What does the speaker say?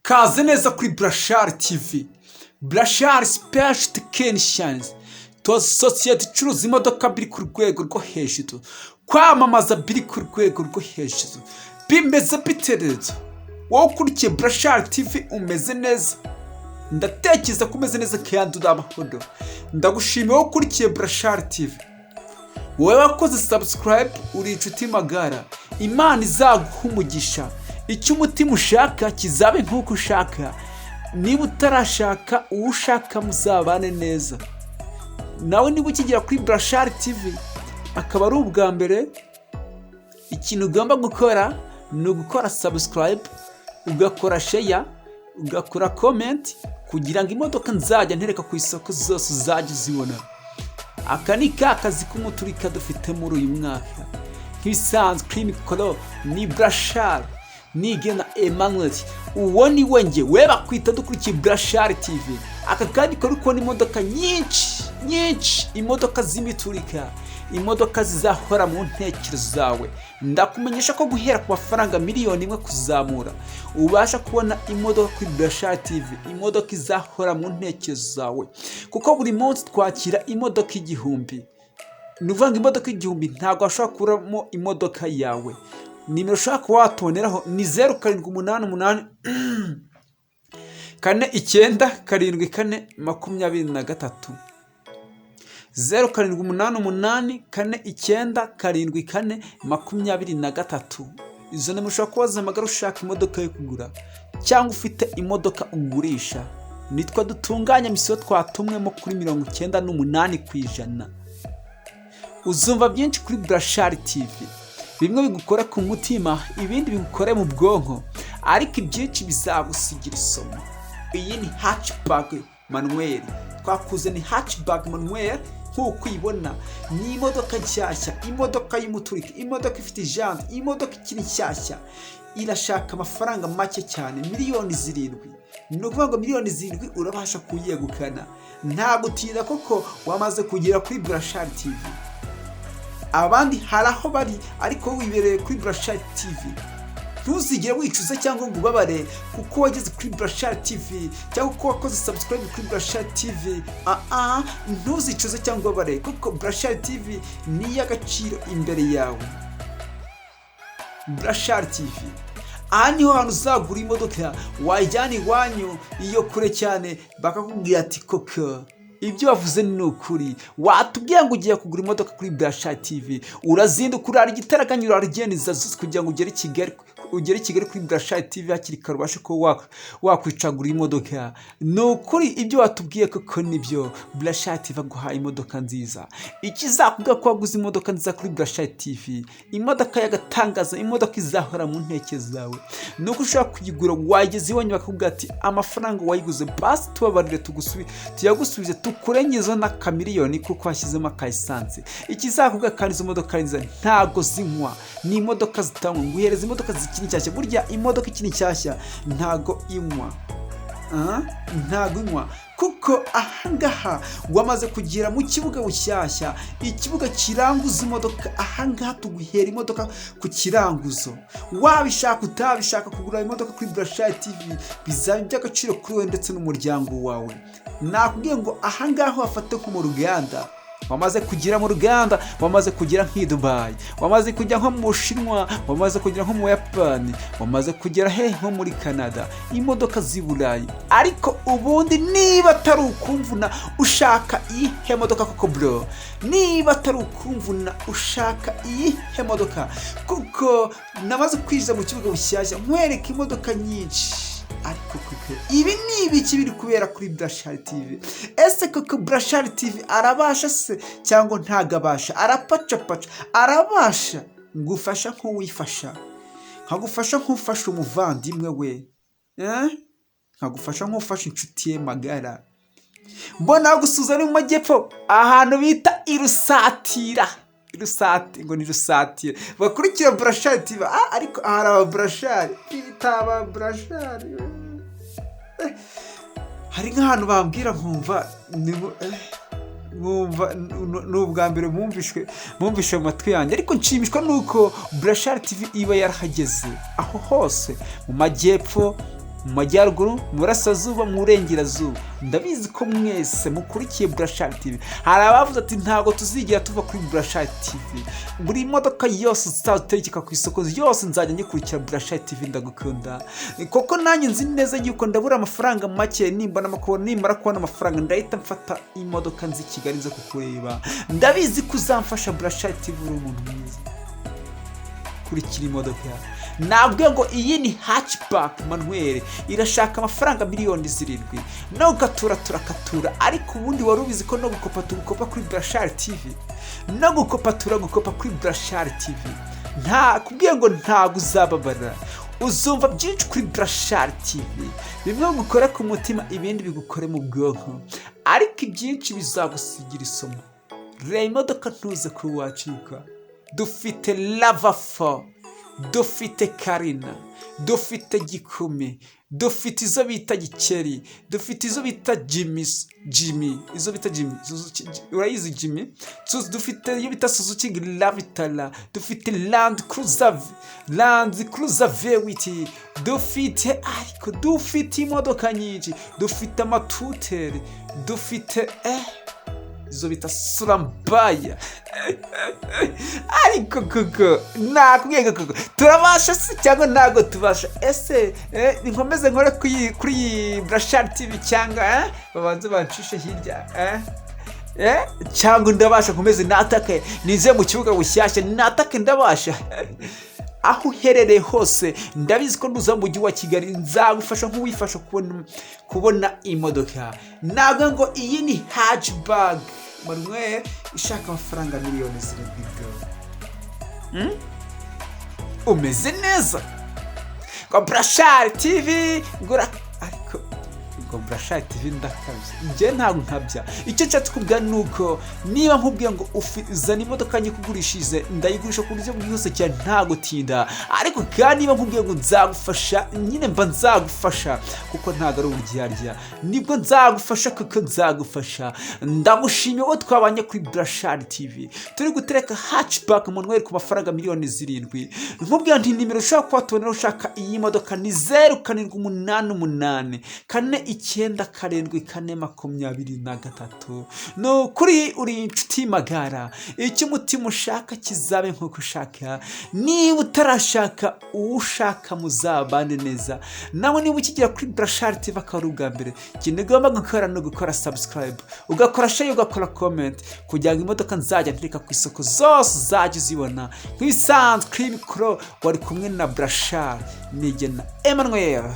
Kaze neza kuri Burashari TV. Burashari Special Technicians, sosiyete icuruza imodoka biri ku rwego rwo hejuru, kwamamaza biri ku rwego rwo hejuru. Bimeze bite rero? Wowe ukurikiye Burashari TV, umeze neza? Ndatekereza ko umeze neza kandi uri amahoro. Ndagushimiye wowe ukurikiye Burashari TV. Wowe wakoze subscribe, uri inshuti magara. Imana izaguha umugisha. Icyo umutima ushaka kizabe nk'uko ushaka. Niba utarashaka, uwo ushaka muzabane neza. Nawe niba ukigera kuri Burashari TV akaba ari ubwa mbere, ikintu ugomba gukora ni ugukora subscribe, ugakora share, ugakora comment, kugira ngo imodoka nzajya ntereka ku isoko zose uzajya uzibona. Aka ni ka kazi k'umuturika dufite muri uyu mwaka. Nk'ibisanzwe, kuri mikoro ni Burashari Nigena Emmanuel. Uwo ni we nge we bakwita dukurikiye Burashari TV. Aka kandi kari kubona imodoka nyinshi nyinshi, imodoka z'imiturika, imodoka zizahora mu ntekerezo zawe. Ndakumenyesha ko guhera ku mafaranga 1 miliyoni kuzamura ubasha kubona imodoka kuri Burashari TV, imodoka izahora mu ntekerezo zawe, kuko buri munsi twakira imodoka 1000. Ni ukuvuga ngo imodoka 1000 ntabwo washobora kuburamo imodoka yawe. Nimero ushobora kuba watuboneraho ni 0788497423, 0788497423. Izo nimero ushobora kuba wazihamagara ushaka imodoka yo kugura cyangwa ufite imodoka ugurisha. Nitwa dutunganya mission twatumwemo kuri 98%. Uzumva byinshi kuri Burashari TV, bimwe bigukora ku mutima, ibindi bigukore mu bwonko, ariko ibyinshi bizagusigira isomo. Iyi ni hatchback manuel twakuze, ni hatchback manuel nk'uko uyibona. Ni imodoka nshyashya, imodoka y'umuturika, imodoka ifite ijante, imodoka ikiri nshyashya. Irashaka amafaranga make cyane, miliyoni 7. Ni ukuvuga ngo miliyoni 7 urabasha kuyegukana nta gutinda, koko wamaze kugera kuri Burashari TV. Abandi hari aho bari, ariko wibereye kuri Burashari TV. Ntuzigere wicuza cyangwa ngo ubabare kuko wageze kuri Burashari TV cyangwa kuko wakoze subscribe kuri Burashari TV. Aa, ntuzicuze cyangwa ubabare, kuko Burashari TV ni iy'agaciro imbere yawe. Burashari TV, aha niho hantu uzagura imodoka wayijyana iwanyu iyo kure cyane, bakakubwira ati: "Koko ibyo wavuze ni ukuri, watubwira ngo ugiye kugura imodoka kuri Burashari TV." Urazinduka, urara igitaraganya, urara ugenda zose kugira ngo ugere i Kigali, ugere i Kigali kuri Burashari TV hakiri kare, ubashe kuba wakwicagura imodoka. Ni ukuri ibyo watubwiye koko nibyo. Burashari TV aguhaye imodoka nziza. Ikizakubwira ko waguze imodoka nziza kuri Burashari TV, imodoka y'agatangaza, imodoka izahora mu ntekerezo zawe, ni uko ushobora kuyigura, wageze iwanyu bakakubwira ati: "Amafaranga wayiguze basi tubabarire, tuyagusubize, tukurengezeho n'akamiliyoni kuko washyizemo aka essence." Ikizakubwira kandi izo modoka ari nziza, ntago zinywa, ni imodoka zitanywa. Nguhereza imodoka zikiri nshyashya. Burya imodoka ikiri nshyashya ntago inywa. Ntago inywa, kuko ahangaha wamaze kugera mu kibuga bushyashya, ikibuga kiranguza imodoka. Ahangaha tuguhera imodoka ku kiranguzo. Wabishaka utabishaka, kugura imodoka kuri Burashari TV bizaba iby'agaciro kuri wowe ndetse n'umuryango wawe. Nakubwiye ngo ahangaha wafate nko mu ruganda, wamaze kugera mu ruganda, wamaze kugera nk'i Dubayi, wamaze kujya nko mu Bushinwa, wamaze kugera nko mu Buyapani, wamaze kugera he, nko muri Canada, imodoka z'i Burayi. Ariko ubundi niba atari ukumvuna, ushaka iyihe modoka koko bro? Niba atari ukumvuna, ushaka iyihe modoka? Kuko namaze kwinjiza mu kibuga bushyashya nkwereka imodoka nyinshi. Ariko koko ibi ni ibiki biri kubera kuri Burashari TV? Ese koko Burashari TV arabasha se cyangwa ntago abasha? Arapacapaca, arabasha? Ngufasha nk'uwifasha, nkagufasha nk'ufasha umuvandimwe we, eh? Nkagufasha nk'ufasha inshuti ye magara. Mbona gusuza ni mu majyepfo, ahantu bita Irusatira. Irusati ngo ni Rusatira. Bakurikira Burashari TV. Ah, ariko hari aba Burashari bita aba Burashari. Hari nk'ahantu bambwira nkumva nkumva ni ubwa mbere bumvishwe mu matwi yanjye, ariko nshimishwa nuko Burashari TV iba yarahageze aho hose mu majyepfo. Mu majyaruguru, mu burasirazuba, mu burengerazuba, ndabizi ko mwese mukurikiye Burashari TV. Hari abavuze ati: "Ntabwo tuzigera tuva kuri Burashari TV. Buri modoka yose uzategeka ku isoko yose nzajya nyikurikira Burashari TV." Ndagukunda koko, nanjye nzi neza yuko ndabura amafaranga make. Nimbona amakuru, nimara kubona amafaranga, ndahita mfata imodoka nzi Kigali nza kukureba. Ndabizi ko uzamfasha, Burashari TV, uri umuntu mwiza. Kurikira imodoka nabwo ngo iyi ni hatchback manuel, irashaka amafaranga miliyoni 7. No gukatura turakatura, ariko ubundi wari ubizi ko no gukopa tugukopa kuri Burashari TV? No gukopa turagukopa kuri Burashari TV. Nta kubwiye ngo ntabwo uzababara, uzumva byinshi kuri Burashari TV. Bimwe bigukore ku mutima, ibindi bigukore mu bwonko, ariko ibyinshi bizagusigira isomo. Reba imodoka, ntuze kuba wacika. Dufite RAV4, dufite Carina, dufite Gikumi, dufite izo bita Gikeri, dufite izo bita Jimny. Jimny, izo bita Jimny, urayizi Jimny? Dufite iyo bita Suzuki Gravitara, dufite Land Cruiser, Land Cruiser V8 dufite. Ariko dufite imodoka nyinshi, dufite amatuteri, dufite izo bita Surambaya. Ariko koko nakubwiye, koko turabasha se cyangwa ntabwo tubasha? Ese nkomeze nkore kuri iyi Burashari TV cyangwa babanze bancishe hirya, cyangwa ndabasha nkomeze natake, nize mu kibuga bushyashya natake? Ndabasha. Aho uherereye hose, ndabizi ko nuza mu mujyi wa Kigali nzagufasha nk'uwifasha kubona imodoka. Ntabwo ngo iyi ni hatchback manuel ishaka amafaranga miliyoni 7 bro. Umeze neza ngo Burashari TV ngura, ariko ngo Burashari TV ndakabye? Njye ntabwo nkabya. Icyo nshatse kubwira ni uko niba nkubwiye ngo zana imodoka nyikugurishije, ndayigurisha ku buryo bwihuse cyane, nta gutinda. Ariko kandi niba nkubwiye ngo nzagufasha, nyine mba nzagufasha kuko ntabwo ari uburyarya, nibwo nzagufasha kuko nzagufasha. Ndagushimiye uwo twabanye kuri Burashari TV, turi gutereka hatchback manuel ku mafaranga miliyoni 7. Nkubwira nti nimero ushobora kuba tubonera ushaka iyi modoka ni 0788 497 423. Ni ukuri uri inshuti magara. Icyo umutima ushaka kizabe nk'uko ushaka. Niba utarashaka, uwo ushaka muzabane neza nawe. Niba ukigera kuri Burashari TV akaba ari ubwa mbere, ikintu ugomba gukora ni ugukora subscribe, ugakora share, ugakora comment, kugira ngo imodoka nzajya ntereka ku isoko zose uzajya uzibona. Nk'ibisanzwe, kuri mikoro wari kumwe na Burashari Nigena Emmanuel.